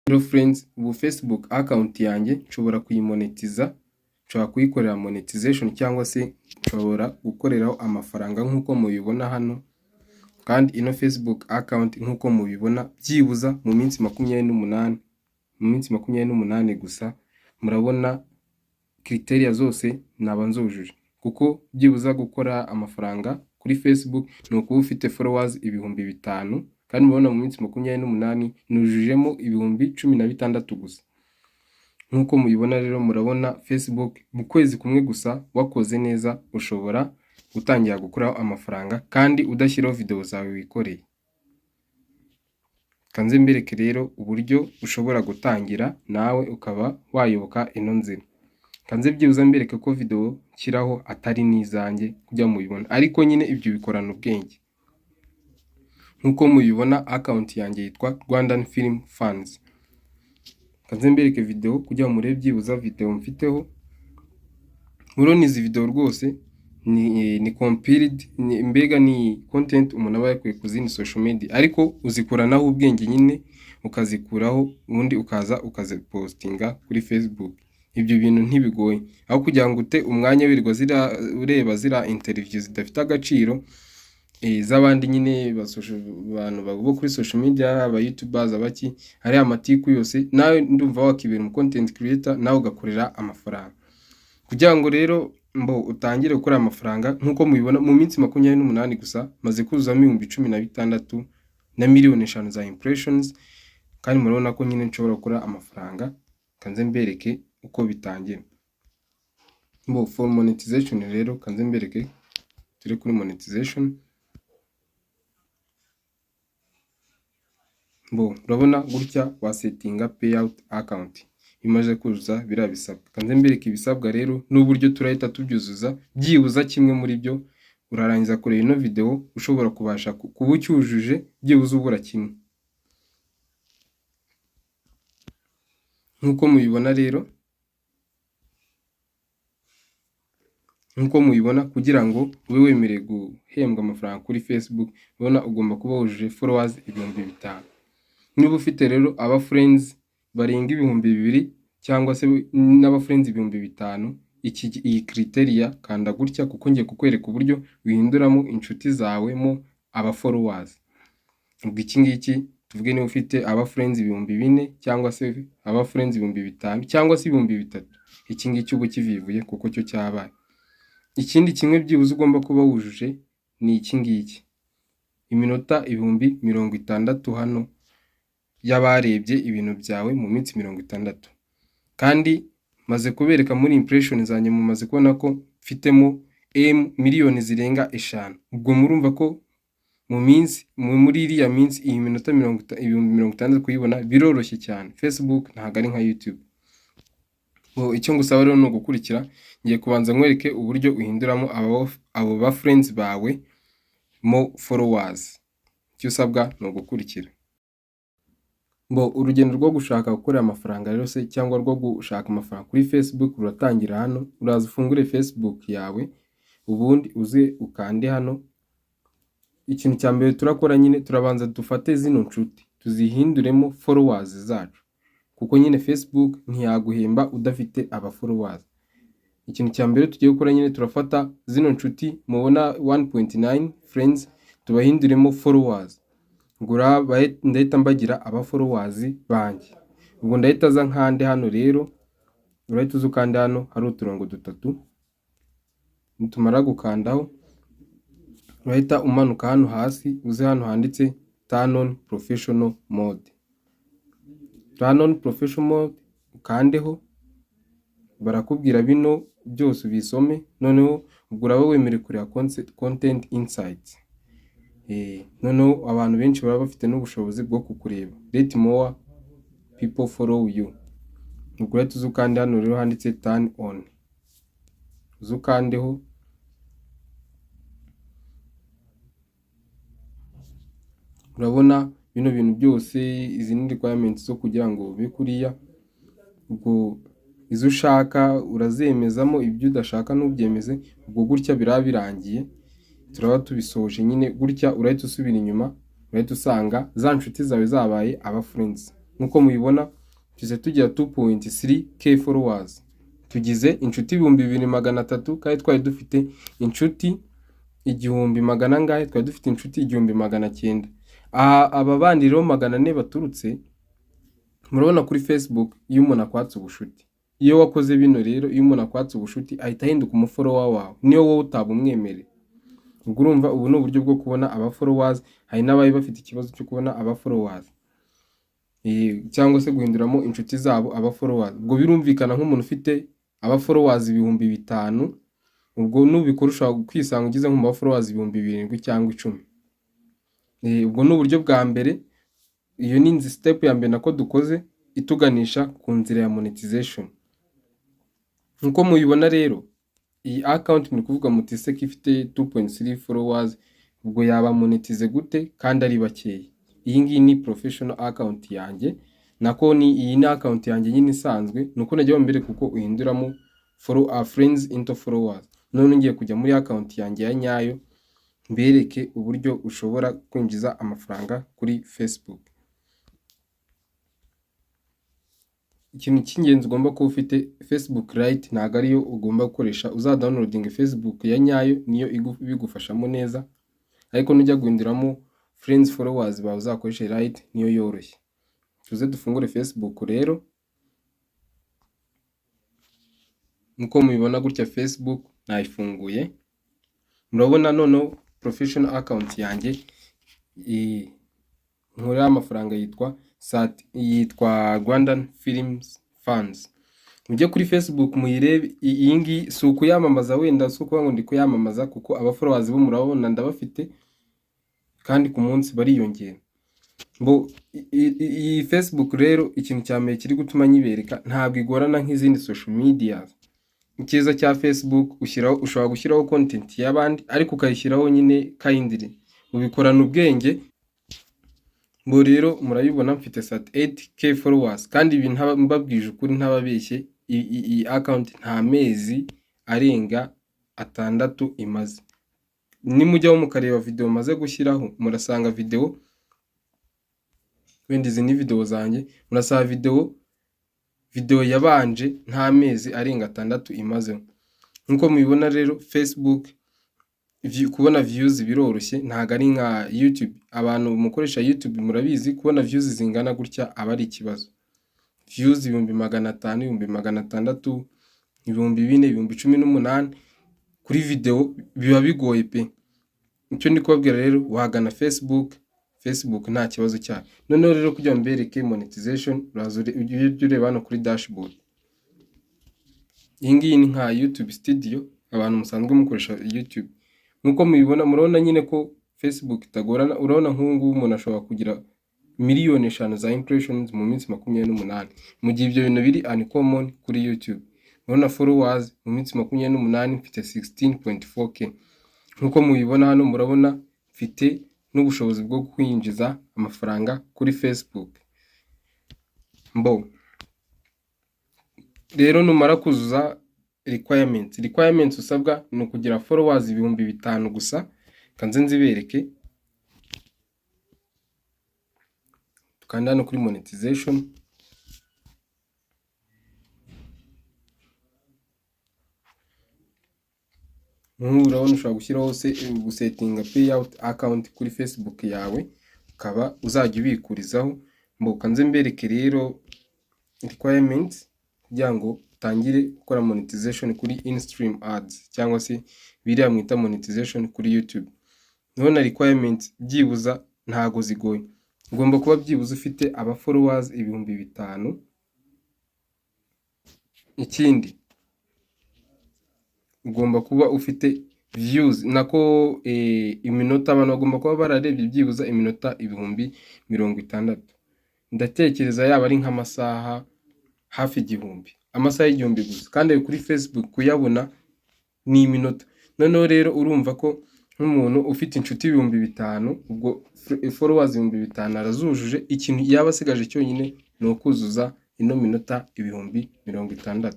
Hello friends, ubu Facebook account yanjye nshobora kuyimonetiza, nshobora kuyikorera monetization cyangwa se nshobora gukoreraho amafaranga nk'uko mubibona hano. Kandi ino Facebook account nk'uko mubibona, byibuza mu minsi 28, mu minsi 28 gusa, murabona criteria zose naba nzujuje. Kuko byibuza gukora amafaranga kuri Facebook ni ukuba ufite followers 5000, kandi murabona mu minsi 28 nujujemo 16,000 gusa. Nk'uko mubibona rero, murabona Facebook mu kwezi kumwe gusa wakoze neza ushobora gutangira gukuraho amafaranga kandi udashyiraho video zawe wikoreye. Kanze mbereke rero uburyo ushobora gutangira nawe ukaba wayoboka ino nzira. Kanze byibuze mbereke ko video nshyiraho atari n'izanjye kugira mubibone, ariko nyine ibyo bikorana ubwenge. Nk'uko mubibona, account yanjye yitwa Rwandan Film Fans. Kanze mbereke video kugira ngo murebe byibuza video mfiteho. Murabona izi video rwose ni compiled, mbega ni content umuntu aba yakuye ku zindi social media, ariko uzikuranaho ubwenge nyine, ukazikuraho ubundi ukaza ukazipostinga kuri Facebook. Ibyo bintu ntibigoye. Aho kugira ngo ute umwanya wirirwa ziriya ureba ziriya interview zidafite agaciro z'abandi nyine abantu bo kuri social media, aba youtubers, abaki, ariya amatiku yose, nawe ndumva wakibera umu content creator nawe ugakorera amafaranga. Kugira ngo rero mbo utangire gukora amafaranga, nk'uko mubibona, mu minsi 28 gusa maze kuzuzamo 16,000 na miliyoni 5 za impressions, kandi murabona ko nyine nshobora gukora amafaranga. Kanze mbereke uko bitangira. Mbo for monetization rero, kanze mbereke turi kuri monetization. Mbo urabona gutya wasetinga payout account iyo umaze kuzuza biriya bisabwa. Kanze mbereke ibisabwa rero n'uburyo turahita tubyuzuza byibuza kimwe muri byo. Urarangiza kureba ino video ushobora kubasha kuba ucyujuje, byibuze ubura kimwe. Nk'uko mubibona rero, nk'uko mubibona, kugira ngo ube wemerewe guhembwa amafaranga kuri Facebook, urabona ugomba kuba wujuje followers 5000. Niba ufite rero aba friends barenga 2000 cyangwa se n'aba friends 5000, iki iyi criteria kanda gutya, kuko ngiye kukwereka uburyo uhinduramo inshuti zawe mo aba followers. Ubwo iki ngiki tuvuge niba ufite aba friends 4000 cyangwa se aba friends 5000 cyangwa se 3000, iki ngiki uba ukivivuye kuko cyo cyabaye. Ikindi kimwe byibuze ugomba kuba wujuje ni iki ngiki, iminota 60,000 hano y'abarebye ibintu byawe mu minsi 60. Kandi maze kubereka muri impression zanjye, mumaze kubona ko mfitemo M miliyoni zirenga 5. Ubwo murumva ko mu minsi, muri iriya minsi, iyi minota 60,000 kuyibona biroroshye cyane. Facebook ntabwo ari nka YouTube. Icyo ngusaba rero ni ugukurikira, ngiye kubanza nkwereke uburyo uhinduramo abo ba friends bawe mo followers. Icyo usabwa ni ugukurikira. Mbo urugendo rwo gushaka gukorera amafaranga rero se cyangwa rwo gushaka amafaranga kuri Facebook ruratangira hano. Uraza ufungure Facebook yawe, ubundi uze ukande hano. Ikintu cya mbere turakora nyine, turabanza dufate zino nshuti tuzihinduremo followers zacu, kuko nyine Facebook ntiyaguhemba udafite aba followers. Ikintu cya mbere tugiye gukora nyine, turafata zino nshuti mubona 1.9 friends, tubahinduremo followers. Ubwo ndahita mbagira aba followers banjye. Ubwo ndahita aza nkande hano rero, urahita uza ukande hano hari uturongo dutatu. Nitumara gukandaho, urahita umanuka hano hasi, uze hano handitse turn on professional mode. Turn on professional mode ukandeho, barakubwira bino byose ubisome, noneho ubwo uraba wemerewe kureba content insights. Noneho abantu benshi baba bafite n'ubushobozi bwo kukureba. Let more people follow you. Ubwo urahita uza ukande hano rero handitse turn on. Uze ukandeho. Urabona bino bintu byose, izi ni requirements zo kugira ngo ube kuriya. Ubwo izo ushaka urazemezamo, ibyo udashaka ntubyemeze. Ubwo gutya biraba birangiye, turaba tubisoje nyine gutya. Urahita usubira inyuma, urahita usanga za nshuti zawe zabaye aba friends. Nk'uko mubibona, tuze tugira 2.3K followers, tugize inshuti 2300, kandi twari dufite inshuti igihumbi magana angahe? Twari dufite inshuti 1900. Aha aba bandi rero 400 baturutse, murabona kuri Facebook iyo umuntu akwatse ubushuti, iyo wakoze bino rero, iyo umuntu akwatse ubushuti ahita ahinduka umufollower wawe, niyo wowe utaba umwemereye. Ubwo urumva ubu ni uburyo bwo kubona aba followers. Hari n'abari bafite ikibazo cyo kubona aba followers, cyangwa se guhinduramo inshuti zabo aba followers. Ubwo birumvikana nk'umuntu ufite aba followers 5000, ubwo nubikora ushobora kwisanga ugeze nko mu ba followers 7000 cyangwa 10. Ubwo ni uburyo bwa mbere, iyo ni step ya mbere nako dukoze ituganisha ku nzira ya monetization. Nk'uko mubibona rero, iyi account muri kuvuga muti se ko ifite 2.3 followers, ubwo yaba monetize gute kandi ari bakeya? Iyi ngiyi ni professional account yanjye, nako ni iyi ni account yanjye nyine isanzwe, ni uko nagiye mbere kuko uhinduramo follow friends into followers. None ngiye kujya muri account yanjye ya nyayo mbereke uburyo ushobora kwinjiza amafaranga kuri Facebook. Ikintu cy'ingenzi ugomba kuba ufite Facebook Lite, ntabwo ariyo ugomba gukoresha, uzadownloading Facebook ya nyayo niyo ibigufashamo neza, ariko nujya guhinduramo friends followers bawe uzakoreshe Lite, niyo yoroshye. Tuze dufungure Facebook rero, nkuko mubibona gutya Facebook nayifunguye, murabona noneho professional account yanjye nkoreraho amafaranga yitwa Rwandan Films Fans. Mujye kuri Facebook muyirebe, iyi ngiyi si ukuyamamaza, wenda si ukuvuga ngo ndi kuyamamaza, kuko aba followers bo murabona ndabafite kandi ku munsi bariyongera. Iyi Facebook rero, ikintu cya mbere kiri gutuma nyibereka, ntabwo igorana nk'izindi social media. Icyiza cya Facebook, ushyiraho, ushobora gushyiraho content y'abandi ariko ukayishyiraho nyine kindly, ubikorana ubwenge. Ngo rero murabibona mfite 38K followers, kandi ibi mbabwije ukuri ntababeshye, iyi account nta mezi arenga 6 imaze. Nimujyaho mukareba video maze gushyiraho, murasanga video, wenda izi ni video zanjye, murasanga video yabanje nta mezi arenga 6 imazeho. Nkuko mubibona rero, Facebook kubona views biroroshye, ntabwo ari nka YouTube. Abantu mukoresha YouTube murabizi, kubona views zingana gutya aba ari ikibazo. Views 500,000, 600,000, 4000, 18,000 kuri video biba bigoye pe. Icyo ndi kubabwira rero, wagana Facebook, Facebook nta kibazo cyayo. Noneho rero kugira ngo mbereke monetization, uraza ujye ureba hano kuri dashboard. Iyi ngiyi ni nka YouTube Studio, abantu musanzwe mukoresha YouTube. Nkuko mubibona, murabona nyine ko Facebook itagorana, urabona nk'ubu ngubu umuntu ashobora kugira 5 miliyoni za impressions mu minsi 28, mu gihe ibyo bintu biri uncommon kuri YouTube. Urabona followers mu minsi 28 mfite 16.4K. Nkuko mubibona hano, murabona mfite n'ubushobozi bwo kwinjiza amafaranga kuri Facebook. Mbo rero numara kuzuza requirements usabwa ni ukugira followers 5000 gusa. Kanze nzibereke, tukanda hano kuri monetization. Nk'ubu urabona ushobora gushyiraho gusettinga payout account kuri Facebook yawe, ukaba uzajya ubikurizaho. Mboka nze mbereke rero requirements kugira ngo utangire gukora monetization kuri in-stream ads, cyangwa se biriya mwita monetization kuri YouTube. Ndabona requirements byibuza ntago zigoye, ugomba kuba byibuze ufite aba followers 5000. Ikindi ugomba kuba ufite views, nako iminota, abantu bagomba kuba bararebye byibuze iminota 60,000. Ndatekereza yaba ari nk'amasaha hafi 1000, amasaha 1000 gusa, kandi kuri Facebook kuyabona ni iminota. Noneho rero urumva ko nk'umuntu ufite inshuti 5000, ubwo followers 5000 arazujuje, ikintu yaba asigaje cyonyine ni ukuzuza ino minota 60,000.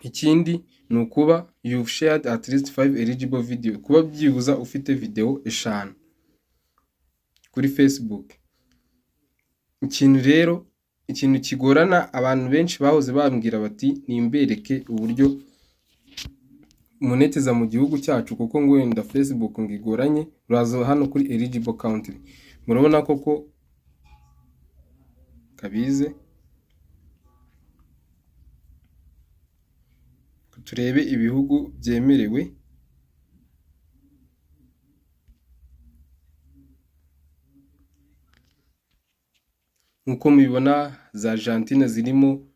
Ikindi ni ukuba you've shared at least 5 eligible video, kuba byibuza ufite video 5 kuri Facebook. Ikintu rero, ikintu kigorana, abantu benshi bahoze bambwira bati nimbereke uburyo monetiza mu gihugu cyacu, kuko ngo wenda Facebook ngo igoranye. Uraza hano kuri eligible country, murabona koko kabize, turebe ibihugu byemerewe. Nkuko mubibona za Argentine zirimo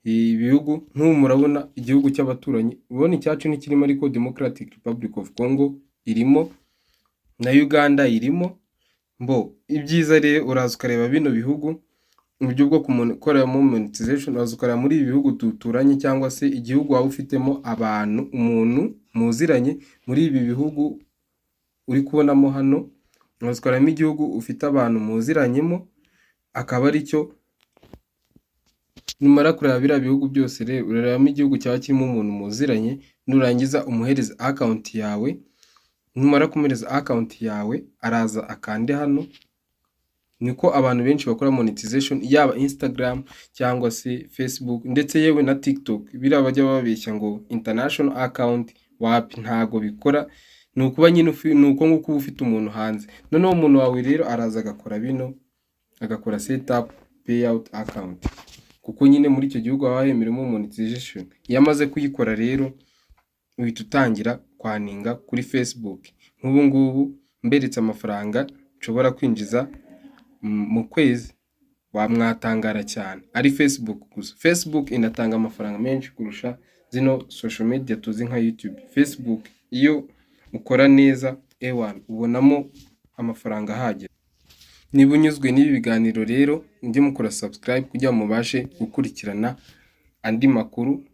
ibihugu, nk'ubu murabona igihugu cy'abaturanyi, ubona icyacu ntikirimo, ariko Democratic Republic of Congo irimo na Uganda irimo. Mbo ibyiza rero uraza ukareba bino bihugu uburyo bwo gukoreramo monetization, uraza ukareba muri ibi bihugu duturanye cyangwa se igihugu waba ufitemo abantu, umuntu muziranye muri ibi bihugu uri kubonamo hano, uraza ukarebamo igihugu ufite abantu muziranyemo, akaba aricyo. Numara kureba biriya bihugu byose rero, urarebamo igihugu cyaba kirimo umuntu muziranye, nurangiza umuhereza account yawe. Numara kumuhereza account yawe, araza akande hano. Niko abantu benshi bakora monetization, yaba Instagram cyangwa se Facebook, ndetse yewe na TikTok. Biriya bajya babeshya ngo international account, wapi, ntago bikora. Ni ukuba nyine ni uko nguko uba ufite umuntu hanze. Noneho umuntu wawe rero araza agakora bino, agakora setup payout account, kuko nyine muri icyo gihugu haba hemerewemo monetization. Iyo amaze kuyikora rero, uhita utangira kwaninga kuri Facebook. Nk'ubu ngubu mberetse amafaranga nshobora kwinjiza mu kwezi, wamwatangara cyane, ari Facebook gusa. Facebook inatanga amafaranga menshi kurusha zino social media tuzi nka YouTube. Facebook iyo ukora neza, ewana, ubonamo amafaranga ahagije. Niba unyuzwe n'ibi biganiro rero, mujye mukora subscribe kugira ngo mubashe gukurikirana andi makuru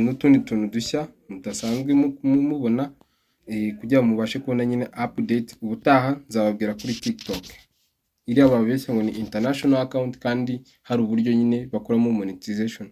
n'utundi tuntu dushya mudasanzwe mubona, kugira ngo mubashe kubona nyine update. Ubutaha nzababwira kuri TikTok, iriya babeshya ngo ni international account kandi hari uburyo nyine bakoramo monetization.